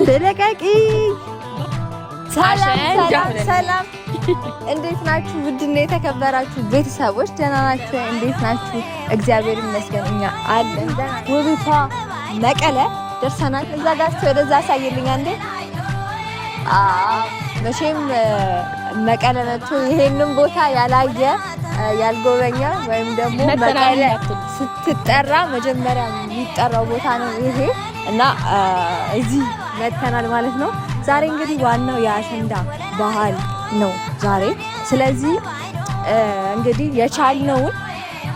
ተለቃቂ። ሰላም ሰላም ሰላም፣ እንዴት ናችሁ? ውድና የተከበራችሁ ቤተሰቦች ደህና ናችሁ? እንዴት ናችሁ? እግዚአብሔር ይመስገን እኛ አለን። ውቢቷ መቀለ ደርሰናል። እዛ ጋር እስኪ ወደዛ አሳይልኝ አንዴ። መቼም መቀለ መጥቶ ይሄንን ቦታ ያላየ፣ ያልጎበኘ ወይም ደግሞ መቀለ ስትጠራ መጀመሪያ የሚጠራው ቦታ ነው ይሄ እና እዚህ መጥተናል ማለት ነው። ዛሬ እንግዲህ ዋናው የአሸንዳ ባህል ነው ዛሬ። ስለዚህ እንግዲህ የቻልነውን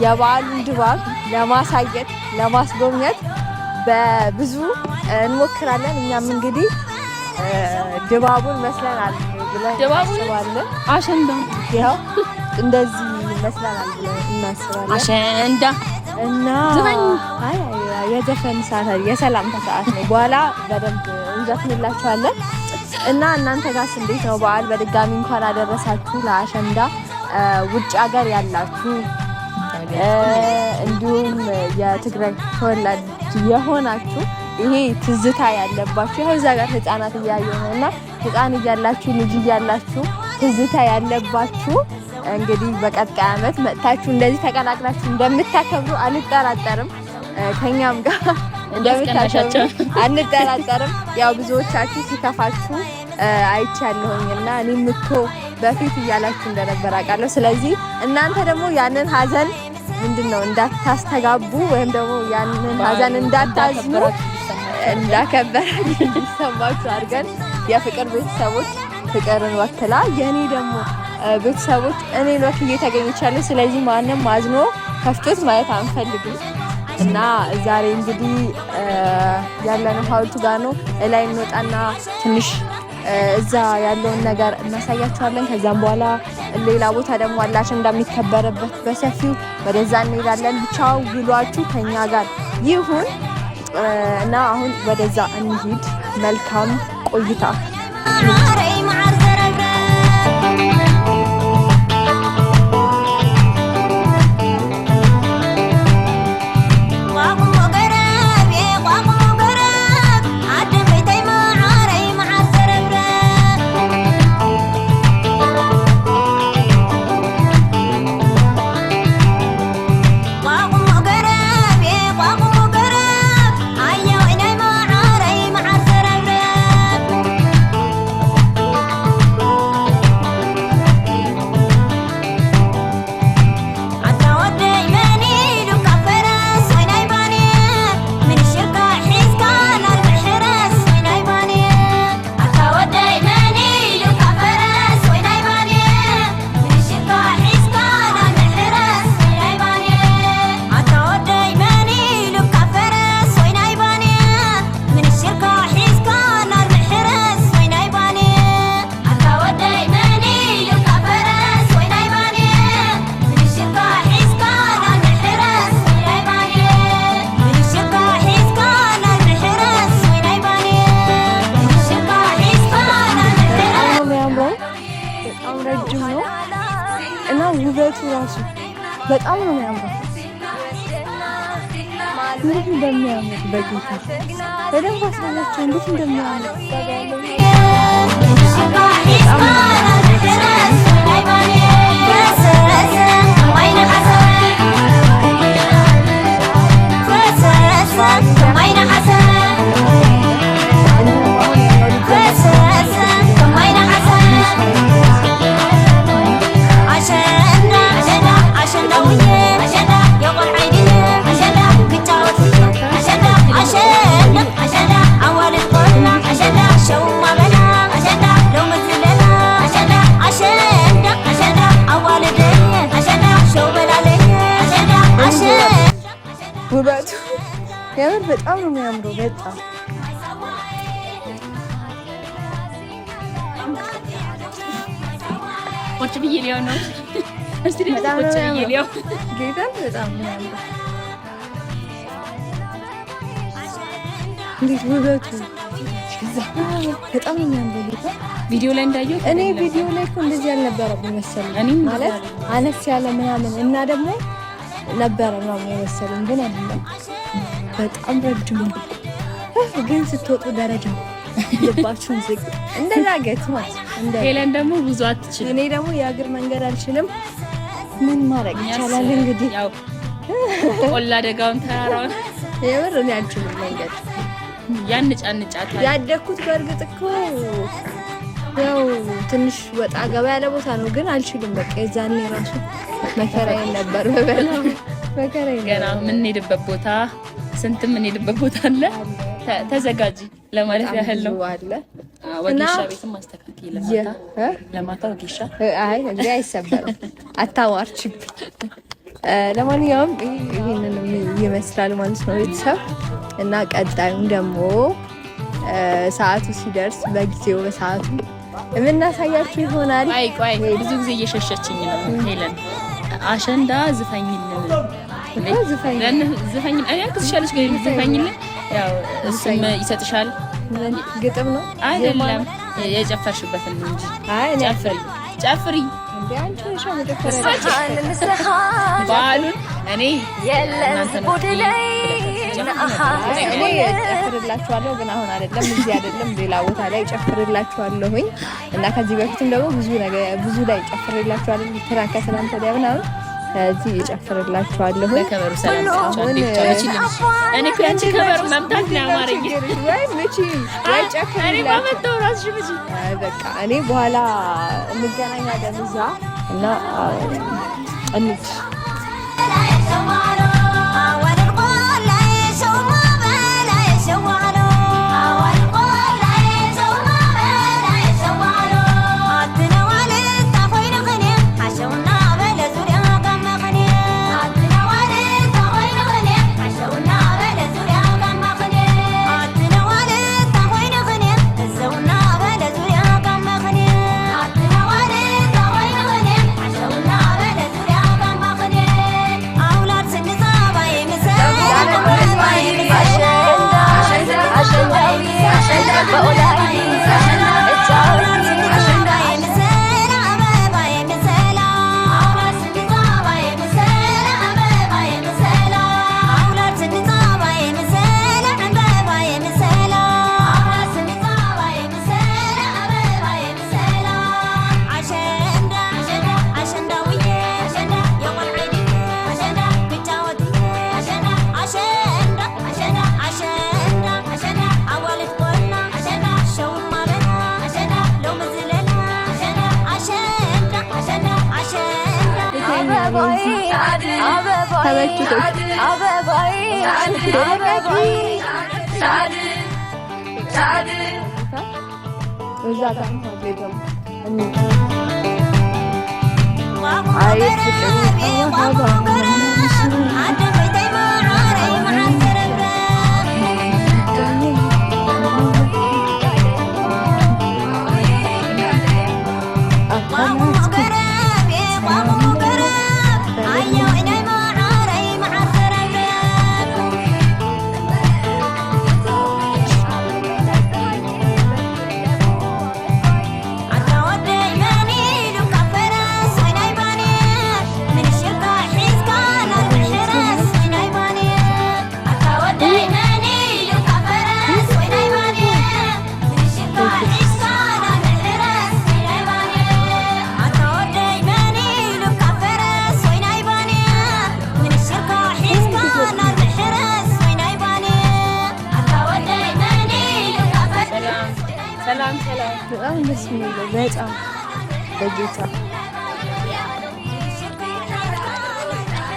የበዓሉን ድባብ ለማሳየት፣ ለማስጎብኘት በብዙ እንሞክራለን። እኛም እንግዲህ ድባቡን መስለናል ብለን እናስባለን። አሸንዳ ይኸው እንደዚህ መስለናል ብለን እናስባለን። አሸንዳ እና አይ የዘፈን ሰዓት የሰላምታ ሰዓት ነው። በኋላ በደንብ እንዘፍንላችኋለን። እና እናንተ ጋርስ እንዴት ነው በዓል? በድጋሚ እንኳን አደረሳችሁ ለአሸንዳ። ውጭ ሀገር ያላችሁ እንዲሁም የትግራይ ተወላጅ የሆናችሁ ይሄ ትዝታ ያለባችሁ፣ ያው እዛ ጋር ህፃናት እያየሁ ነው እና ህፃን እያላችሁ፣ ልጅ እያላችሁ ትዝታ ያለባችሁ እንግዲህ በቀጣይ ዓመት መጥታችሁ እንደዚህ ተቀላቅላችሁ እንደምታከብሩ አልጠራጠርም። ከኛም ጋር እንደምታከብሩ አንጠራጠርም። ያው ብዙዎቻችሁ ሲከፋችሁ አይቻለሁኝ እና እኔም እኮ በፊት እያላችሁ እንደነበር አውቃለሁ። ስለዚህ እናንተ ደግሞ ያንን ሀዘን ምንድን ነው እንዳታስተጋቡ ወይም ደግሞ ያንን ሀዘን እንዳታዝኑ፣ እንዳከበራችሁ እንዲሰማችሁ አድርገን የፍቅር ቤተሰቦች ፍቅርን ወክላ የኔ ደግሞ ቤተሰቦች እኔን ወክዬ ተገኝቻለሁ። ስለዚህ ማንም አዝኖ ከፍቶት ማየት አንፈልግም እና ዛሬ እንግዲህ ያለነው ሐውልቱ ጋር ነው። እላይ እንወጣና ትንሽ እዛ ያለውን ነገር እናሳያችኋለን። ከዛም በኋላ ሌላ ቦታ ደግሞ አለ አሸንዳ የሚከበርበት በሰፊው፣ ወደዛ እንሄዳለን። ብቻው ውሏችሁ ከኛ ጋር ይሁን እና አሁን ወደዛ እንሂድ። መልካም ቆይታ። በጣም ረጅም ነው እና ውበቱ ራሱ በጣም ነው የሚያምረው። እንዴት እንደሚያምር በጌታ በደንብ አስበላቸው፣ እንዴት እንደሚያምር። ውበቱ የምር በጣም ነው የሚያምረው። በጣም ቁጭ ብዬ ሊሆን ነው። እስቲ ደግሞ ቁጭ ብዬ ሊሆን ጌታን በጣም ነው የሚያምረው። እንዴት ውበቱ በጣም ነው የሚያምረው። ጌታ ቪዲዮ ላይ እንዳየሁት እኔ ቪዲዮ ላይ እኮ እንደዚህ አልነበረም መሰለኝ፣ ማለት አነስ ያለ ምናምን እና ደግሞ ነበረ ምናምን የመሰለኝ ግን አይደለም። በጣም ረጅም ነው። ግን ስትወጡ ደረጃው ልባችሁን ዝቅ እንደ ዳገት ማለት እንደ ሄለን ደግሞ ብዙ አትችልም። እኔ ደግሞ የእግር መንገድ አልችልም። ምን ማድረግ ይቻላል እንግዲህ ያው ቆላ ደጋውን ተራራውን የምር እኔ አልችልም መንገድ ያንጫንጫታል። ያደግኩት በእርግጥ እኮ ያው ትንሽ ወጣ ገባ ያለ ቦታ ነው፣ ግን አልችልም። በቃ የዛኔ ራሱ መከራዬን ነበር በበላው መከራዬን ገና የምንሄድበት ቦታ ስንት የምንሄድበት ቦታ አለ። ተዘጋጂ ለማለት ያህል ነው። አለ ወጌሻ ቤትም አስተካክይ ለማታ ወጌሻ። አይ እንግዲህ አይሰበርም፣ አታዋርችብኝ። ለማንኛውም ይህንን ይመስላል ማለት ነው ቤተሰብ እና ቀጣዩን ደግሞ ሰዓቱ ሲደርስ በጊዜው በሰዓቱ የምናሳያችሁ ይሆናል። ቆይ ቆይ ብዙ ጊዜ እየሸሸችኝ ነው ሄለን። አሸንዳ ዝፈኝልን ዝፈኝልን፣ እኔ አግዝሻለሁ፣ ግን ዝፈኝልን። ያው እሱም ይሰጥሻል። ግጥም ነው አይደለም የጨፈርሽበትን ነው እንጂ። አይ እኔ ጨፍሪ ጨፍሪ እንዴ አንቺ ነሽ መጨፈር በዓሉን እኔ እኔ እጨፍርላችኋለሁ፣ ግን አሁን አይደለም፣ እዚህ አይደለም፣ ሌላ ቦታ ላይ እጨፍርላችኋለሁኝ። እና ከዚህ በፊትም ደግሞ ብዙ ነገር ብዙ ላይ እጨፍርላችኋለሁ። ትናንት ከትናንት ወዲያ ምናምን እዚህ እጨፍርላችኋለሁ። ለከበሩ ሰላም ሰጥቻለሁ። እኔ እኮ ያንቺ ከበሮ መምታት ነው ያማረኝ። ወይ ምቺ ወይ ጨፍሪ። እኔ ባመጣው እራስሽ ምቺ። በቃ እኔ በኋላ እንገናኛለን እዛ እና እንሂድ። በጣም ደስ የሚለው በጣም በጌታ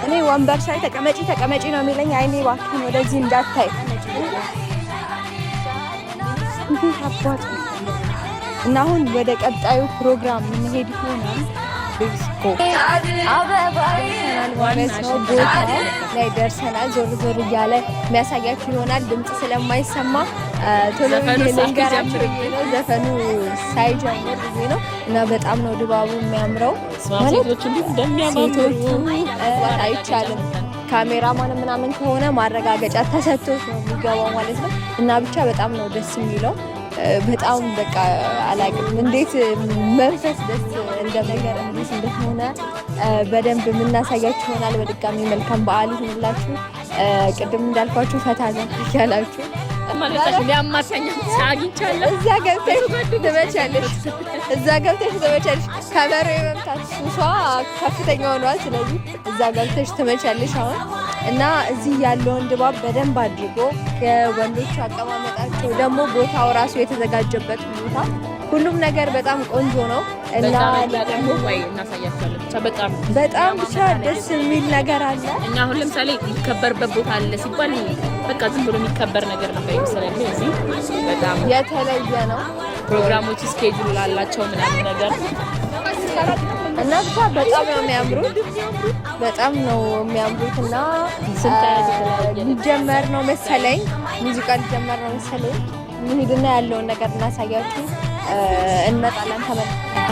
እኔ ወንበር ሳይ ተቀመጪ ተቀመጪ ነው የሚለኝ። አይኔ እባክህን ወደዚህ እንዳታይ አባቱ። እና አሁን ወደ ቀጣዩ ፕሮግራም የምንሄድ ይሆናል። ማለት ነው ቦታ ላይ ደርሰናል። ዞር ዞር እያለ የሚያሳያችሁ ይሆናል። ድምፅ ስለማይሰማ ቶሎ ልንገራችሁ ብዬ ነው። ዘፈኑ ሳይጀምር ብዬ ነው። እና በጣም ነው ድባቡ የሚያምረው። ማለት ሴቶቹ አይቻልም ካሜራማን ምናምን ከሆነ ማረጋገጫ ተሰጥቶት ነው የሚገባው ማለት ነው። እና ብቻ በጣም ነው ደስ የሚለው። በጣም በቃ አላውቅም እንዴት መንፈስ ደስ እንደነገር እንዴት እንደሆነ በደንብ የምናሳያችሁ ይሆናል። በድጋሚ መልካም በዓል ይሁንላችሁ። ቅድም እንዳልኳችሁ ፈታ ዘና እያላችሁ እዛ ገብተሽ ትመቻለሽ፣ እዛ ገብተሽ ትመቻለሽ። ከበሮ የመምታት ሱሷ ከፍተኛ ሆኗል። ስለዚህ እዛ ገብተሽ ትመቻለሽ አሁን። እና እዚህ ያለውን ድባብ በደንብ አድርጎ ከወንዶቹ አቀማመጣቸው ደግሞ ቦታው ራሱ የተዘጋጀበት ቦታ ሁሉም ነገር በጣም ቆንጆ ነው እና ደግሞ ወይ እናሳያቸዋለን። ብቻ በጣም በጣም ብቻ ደስ የሚል ነገር አለ። እኛ አሁን ለምሳሌ የሚከበርበት ቦታ አለ ሲባል በቃ ዝም ብሎ የሚከበር ነገር ነበር ይመስላል። እዚህ በጣም የተለየ ነው። ፕሮግራሞች schedule አላቸው ምናምን ነገር እና ብቻ በጣም ነው የሚያምሩት፣ በጣም ነው የሚያምሩት። እና ሊጀመር ነው መሰለኝ፣ ሙዚቃ ሊጀመር ነው መሰለኝ። እንሂድና ያለውን ነገር እናሳያችሁ እንመጣለን ተመልሰን።